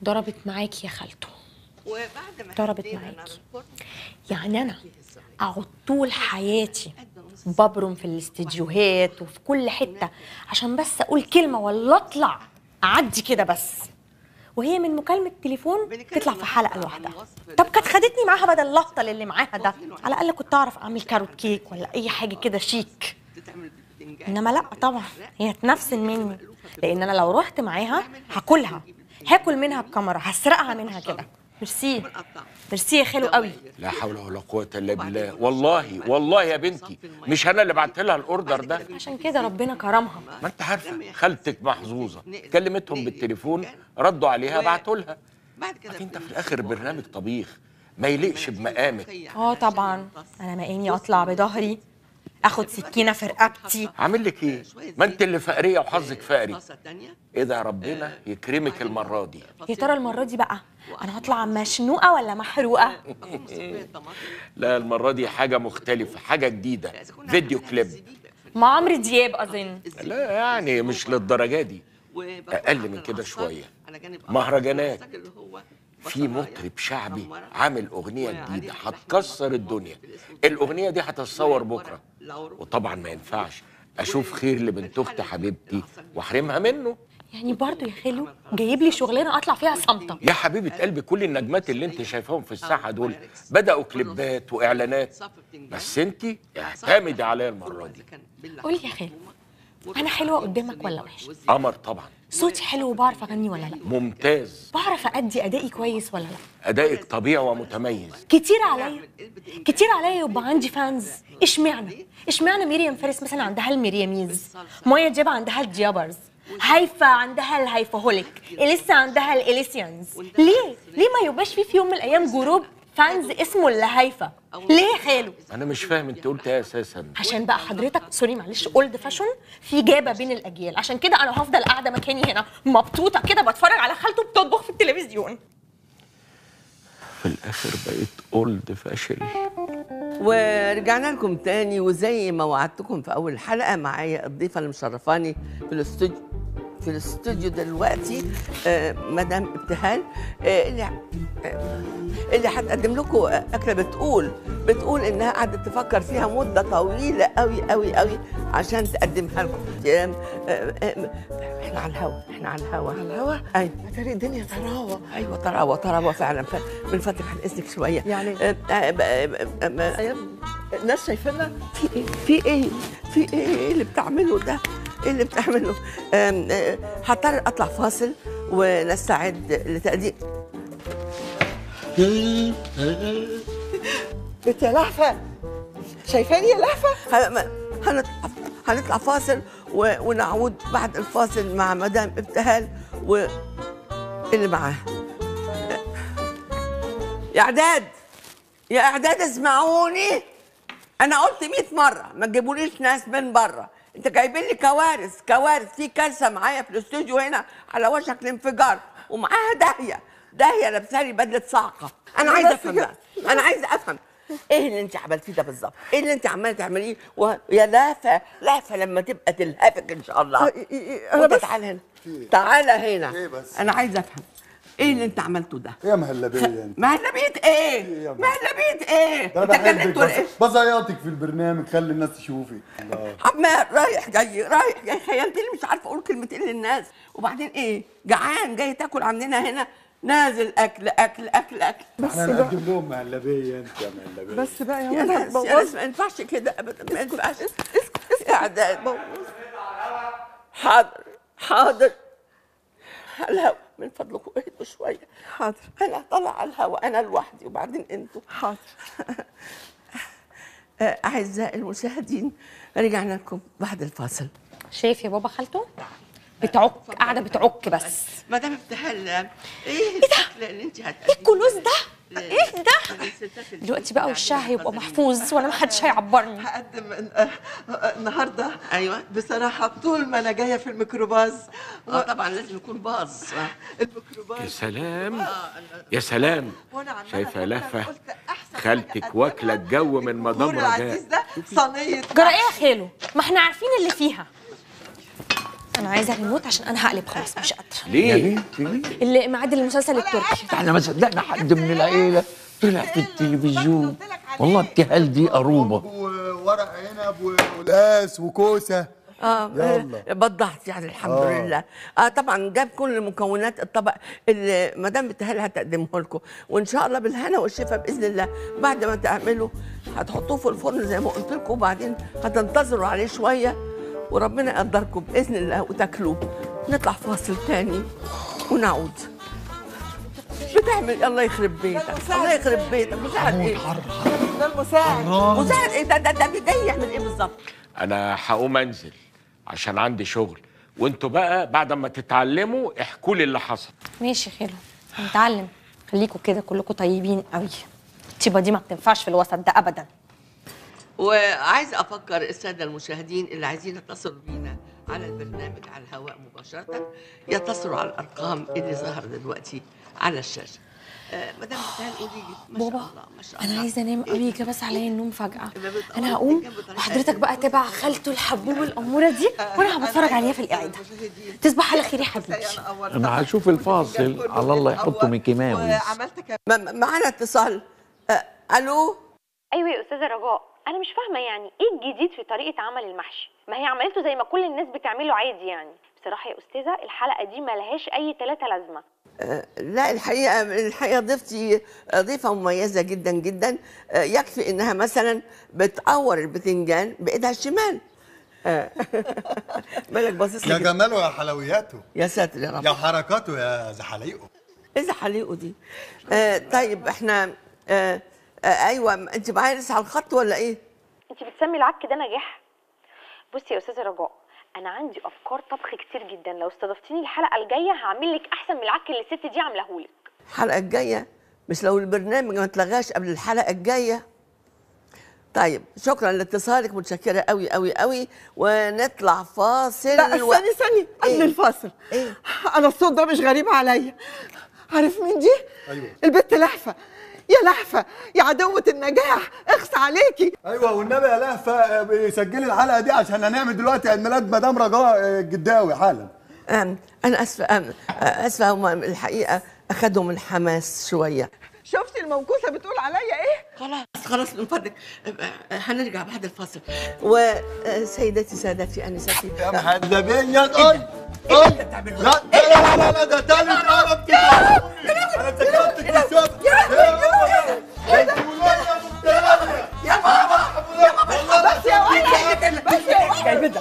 ضربت معاكي يا خالته، ضربت معاكي. يعني انا اقعد طول حياتي ببرم في الاستديوهات وفي كل حتة عشان بس اقول كلمة ولا اطلع اعدي كده بس، وهي من مكالمة تليفون تطلع في حلقة لوحدها. طب كانت خدتني معاها بدل اللقطة اللي معاها ده، على الاقل كنت اعرف اعمل carrot cake ولا اي حاجة كده شيك. انما لا طبعا هي تنفسن مني، لان انا لو رحت معاها هاكلها، هاكل منها الكاميرا، هسرقها منها كده. ميرسي ميرسي يا خالو قوي. لا حول ولا قوة الا بالله. والله والله يا بنتي مش انا اللي بعت لها ال order ده، عشان كده ربنا كرمها. ما انت عارفه خالتك محظوظة، كلمتهم بالتليفون ردوا عليها بعتوا لها. انت في الاخر برنامج طبيخ ما يليقش بمقامك. اه طبعا انا مقامي اطلع بظهري، اخد سكينة في رقبتي. عامل لك ايه؟ ما انت اللي فقريه وحظك فقري. ايه ده، ربنا يكرمك المرة دي. يا ترى المرة دي بقى انا هطلع مشنوقه ولا محروقة؟ لا المرة دي حاجة مختلفة، حاجة جديدة، فيديو كليب مع عمرو دياب اظن. لا يعني مش للدرجة دي، اقل من كده شوية. مهرجانات، في مطرب شعبي عامل اغنية جديدة هتكسر الدنيا. الاغنية دي هتتصور بكره، وطبعا ما ينفعش اشوف خير لبنت اختي حبيبتي واحرمها منه. يعني برضه يا خالو جايب لي شغلانة اطلع فيها صامته. يا حبيبه قلبي كل النجمات اللي انت شايفاهم في الساحة دول بداوا كليبات واعلانات، بس انت اعتمدي عليا المرة دي. قولي يا خالو، انا حلوة قدامك ولا وحشة؟ قمر طبعا. صوتي حلو وبعرف اغني ولا لا؟ ممتاز. بعرف ادي ادائي كويس ولا لا؟ ادائك طبيعي ومتميز. كتير عليا، كتير عليا يبقى عندي fans. اشمعنى؟ اشمعنى مريم فارس مثلا عندها المريميز، مايا دياب عندها الديابرز، هيفا عندها الهيفاهوليك، اليسا عندها الاليسيانز. ليه؟ ليه ما يبقاش في يوم من الايام group fans اسمه الهيفا؟ ليه يا خالو؟ انا مش فاهم انت قلت ايه اساسا. عشان بقى حضرتك sorry معلش old fashion، في gap بين الاجيال، عشان كده انا هفضل قاعدة مكاني هنا مبسوطة كده بتفرج على خالته بتطبخ في التلفزيون. في الاخر بقيت old fashion. ورجعنا لكم تاني، وزي ما وعدتكم في اول حلقة معايا الضيفه اللي مشرفاني في الاستوديو دلوقتي، مدام ابتهال، اللي هتقدم لكم اكله بتقول انها قعدت تفكر فيها مده طويلة قوي قوي قوي عشان تقدمها لكم. احنا على الهوا، احنا على الهوا. على الهوا؟ ايوه. اتاري الدنيا طراوه. ايوه طراوه، طراوه فعلا. من فضلك عن اذنك شوية يعني. الناس شايفيننا. في ايه؟ في ايه؟ في ايه اللي بتعمله ده؟ ايه اللي بتعمله؟ هضطر اطلع فاصل ونستعد لتقديم. بنت يا لهفة، شايفاني يا لهفة؟ هنطلع فاصل ونعود بعد الفاصل مع مدام ابتهال واللي معاها. يا اعداد، يا اعداد اسمعوني، انا قلت 100 مرة ما تجيبوليش ناس من بره. انت جايبين لي كوارث، كوارث. في كارثة معايا في الاستوديو هنا على وشك الانفجار، ومعاها داهية، داهية لابسه لي بدله صاعقة. انا عايزه افهم بقى، انا عايزه افهم ايه اللي انت عملتيه ده بالظبط؟ ايه اللي انت عماله تعمليه؟ ويا لهفة، لهفة لما تبقى تلهفك ان شاء الله. انا بس تعالى هنا، تعالى هنا. ايه بس؟ انا عايزه افهم ايه اللي انت عملته ده؟ ايه يا مهلبية انت؟ مهلبية ايه؟ مهلبية ايه؟ ده انا بحبك، بزيطك في البرنامج، خلي الناس تشوفك. عمال رايح جاي رايح جاي، خيلتني مش عارفه اقول كلمتين للناس. وبعدين ايه؟ جعان جاي تاكل عندنا هنا، نازل اكل اكل اكل اكل. بس احنا نقدم لهم مهلبية انت يا مهلبية. بس بقى يا ولد، هتبوظ. ما ينفعش كده ابدا، ما ينفعش. اسكت اسكت يا اعداد. حاضر حاضر. على الهوا من فضلكم اهدوا شوية. حاضر. انا طالعه على الهوا انا لوحدي وبعدين انتوا. حاضر. اعزائي المشاهدين، رجعنا لكم بعد الفاصل. شايف يا بابا خالته بتعك، قاعدة بتعك بس. مدام ابتهال، ايه الاكلة اللي انت هتقدميها؟ ايه الكلوز ده؟ ايه ده؟ دلوقتي بقى وشها هيبقى محفوظ وانا محدش هيعبرني. هقدم النهارده. ايوه بصراحة طول ما انا جاية في الميكروباص طبعا لازم يكون باص. الميكروباص. يا سلام يا سلام، شايفه لهفة خالتك واكله الجو من مدام رجاء. العزيز ده صينية. جرى ايه يا خالو؟ ما احنا عارفين اللي فيها. انا عايزه الريموت عشان انا هقلب خلاص مش قادرة. ليه؟ اللي ميعاد المسلسل التركي. احنا ما صدقنا حد من العيلة طلع في التلفزيون. والله ابتهال دي قروبه. وورق عنب وقلقاس وكوسه. يلا بضحت يعني الحمد لله. طبعا جاب كل مكونات الطبق اللي مدام ابتهال هتقدمه لكم، وان شاء الله بالهنا والشفا باذن الله. بعد ما تعملوا هتحطوه في الفرن زي ما قلت لكم، وبعدين هتنتظروا عليه شوية وربنا يقدركم باذن الله وتاكلوه. نطلع فاصل تاني ونعود. بتعمل الله يخرب بيتك، الله يخرب بيتك. مساعد ايه؟ ده المساعد. مساعد ايه ده؟ ده جاي يعمل ايه بالظبط؟ انا هقوم انزل عشان عندي شغل، وانتوا بقى بعد ما تتعلموا احكوا لي اللي حصل. ماشي خيرو، هنتعلم. خليكوا كده كلكوا طيبين قوي. الطيبة دي ما بتنفعش في الوسط ده ابدا. وعايز افكر السادة المشاهدين اللي عايزين يتصلوا بينا على البرنامج على الهواء مباشرة يتصلوا على الارقام اللي ظهر دلوقتي على الشاشة. مدام ابتهال قولي لي. ما شاء الله ما شاء الله، انا عايزه انام قوي، جه بس عليا النوم فجاة. انا هقوم وحضرتك بقى تابع خالته الحبوب الاموره دي، وانا هبتفرج عليها في القعدة. تصبح على خير يا حبيبي. انا هشوف الفاصل، على الله يحطوا ميكي ماوس. معانا اتصال. الو. ايوه يا استاذه رجاء، انا مش فاهمه يعني ايه الجديد في طريقه عمل المحشي؟ ما هي عملته زي ما كل الناس بتعمله عادي يعني. بصراحة يا استاذه الحلقة دي ملهاش اي ثلاثة لازمه. لا الحقيقة ضيفتي ضيفه مميزة جدا جدا. يكفي انها مثلا بتقور البتنجان بايدها الشمال. مالك باصص لي يا جماله يا حلوياته، يا ساتر يا رب، يا حركاته، يا زحاليقه. ايه زحاليقه دي؟ طيب احنا ايوه، انت معايا لسه على الخط ولا ايه؟ انت بتسمي العك ده نجاح؟ بصي يا استاذه رجاء، انا عندي افكار طبخ كتير جدا، لو استضفتيني الحلقة الجاية هعمل لك احسن من العك اللي الست دي عاملاهولك. الحلقة الجاية؟ مش لو البرنامج ما اتلغاش قبل الحلقة الجاية. طيب شكرا لاتصالك، متشكره قوي قوي قوي. ونطلع فاصل. لا استني استني قبل الفاصل. إيه؟ انا الصوت ده مش غريب عليا. عارف مين دي؟ ايوه البت لهفة. يا لهفة يا عدوة النجاح، اخس عليكي. ايوه والنبي يا لهفة سجلي الحلقة دي عشان هنعمل دلوقتي عيد ميلاد مدام رجاء الجداوي حالا. انا اسفه، اسفه، هم الحقيقة اخدهم الحماس شوية. شفتي الموكوسه بتقول عليا ايه؟ خلاص خلاص من فضلك هنرجع بعد الفاصل. وسيداتي سادتي انساتي يا محدبيه، اي اي لا لا لا لا ده تالت قلب كده. انا سكرتك بالشبكه يا ماما، يا ماما بس يا ولد، بس يا ولد،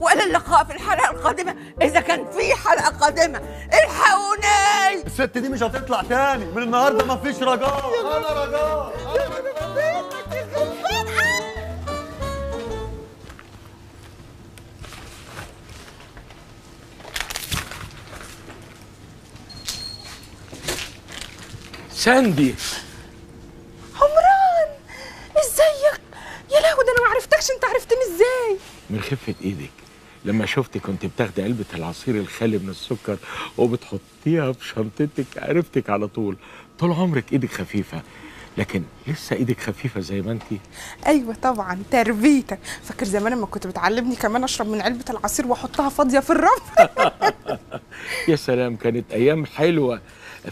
والى اللقاء في الحلقة القادمة اذا كان في حلقة قادمة. الحقوني، الست دي مش هتطلع تاني من النهارده، مفيش رجاء. انا رجاء. ساندي. عمران ازيك؟ يا لهوي ده انا ما عرفتكش، انت عرفتني ازاي؟ من خفة ايدك لما شفتك كنت بتاخدي علبة العصير الخالي من السكر وبتحطيها في شنطتك عرفتك على طول. طول عمرك ايدك خفيفة، لكن لسه ايدك خفيفة زي ما انتي. ايوه طبعا تربيتك. فاكر زمان لما كنت بتعلمني كمان اشرب من علبة العصير واحطها فاضية في الرف؟ يا سلام، كانت ايام حلوة.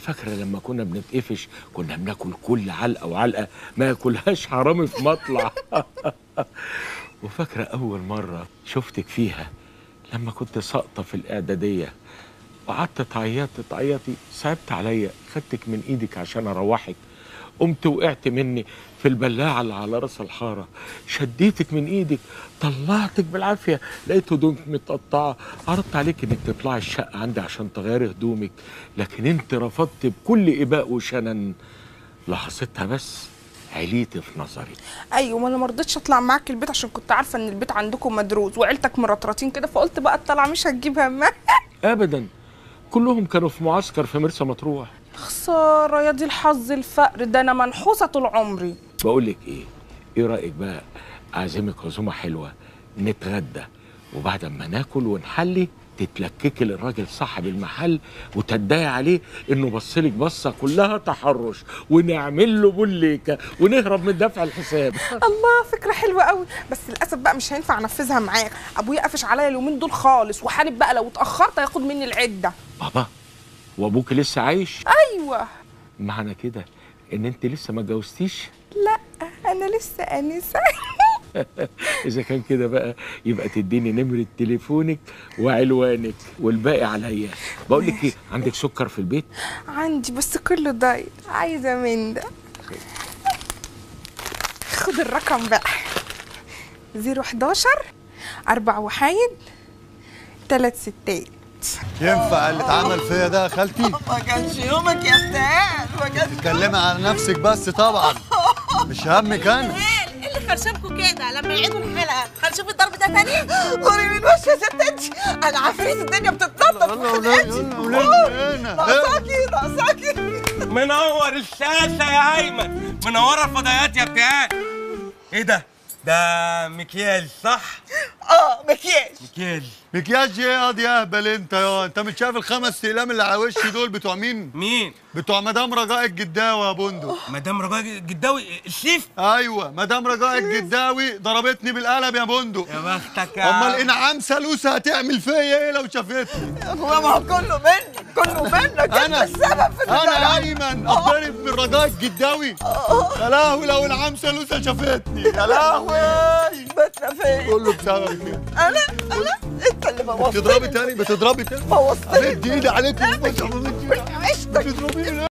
فاكرة لما كنا بنتقفش كنا بناكل كل علقة وعلقة ما ياكلهاش حرامي في مطلع. وفاكرة أول مرة شفتك فيها لما كنت ساقطة في الإعدادية وقعدت تعيطي تعيطي، صعبت عليا، خدتك من إيدك عشان أروحك، قمت وقعت مني في البلاعة اللي على راس الحارة، شديتك من إيدك طلعتك بالعافية، لقيت هدومك متقطعة، عرضت عليك إنك تطلعي الشقة عندي عشان تغيري هدومك، لكن أنت رفضت بكل إباء وشنن. لحظتها بس عليتي في نظري. ايوه ما انا ما رضيتش اطلع معاك البيت عشان كنت عارفه ان البيت عندكم مدروس وعيلتك مرطرطين كده، فقلت بقى الطلعة مش هتجيب همها. ابدا، كلهم كانوا في معسكر في مرسى مطروح. خسارة يا دي الحظ الفقر ده، انا منحوسه طول عمري. بقول لك ايه، ايه رايك بقى اعزمك عزومة حلوة نتغدى، وبعد ما ناكل ونحلي تتلككي للراجل صاحب المحل وتدعي عليه انه بصلك بصة كلها تحرش، ونعمل له بوليكه ونهرب من دفع الحساب. الله، فكرة حلوة قوي، بس للاسف بقى مش هينفع انفذها معاك، ابويا قفش عليا اليومين دول خالص، وحارب بقى لو اتاخرت هياخد مني العدة. بابا، وابوك لسه عايش؟ ايوه. معنى كده ان انت لسه ما اتجوزتيش؟ لا، انا لسه انسه. اذا كان كده بقى يبقى تديني نمره تليفونك وعنوانك والباقي عليا. بقول لك ايه، عندك سكر في البيت؟ عندي، بس كله diet، عايزه من ده. خد الرقم بقى، 011 4 وحايد 3 6. ينفع اللي اتعمل فيا ده يا خالتي؟ ما كانش يومك يا ابتهال، ما كانش. تتكلمي على نفسك بس طبعا، مش همك انا. ايه اللي خرشمكوا كده؟ لما يعيدوا الحلقة هنشوف الضرب ده تاني؟ قولي من وش يا ست انت، انا عفريت الدنيا بتتنطط في خلقتي. ناقصاكي ناقصاكي. منور الشاشة يا ايمن، منورة الفضائيات يا ابتهال. ايه ده؟ ده مكياج صح؟ اه مكياج. مكياج مكياج ايه يا يا اهبل انت يا انت مش شايف الخمس اقلام اللي على وشي دول بتوع مين؟ مين؟ بتوع مدام رجاء الجداوي يا بندق. مدام رجاء الجداوي الشيف؟ ايوه، مدام رجاء الجداوي ضربتني بالقلم يا بندق. يا بختك يا امال انعام سالوسة هتعمل فيا ايه لو شافتني؟ يا اخويا ما هو كله منك، كله منك، انت السبب في اللي انا ايمن اتضرب من رجاء الجداوي؟ يا لهوي لو انعام سالوسة شافتني، يا لهوي بتنا فيا. كله بسببك. انا انت اللي بوظتني. بتضربي تاني، بتضربي تاني، بوظتني. بدي ايدي عليك. عشتك. بتضربيني.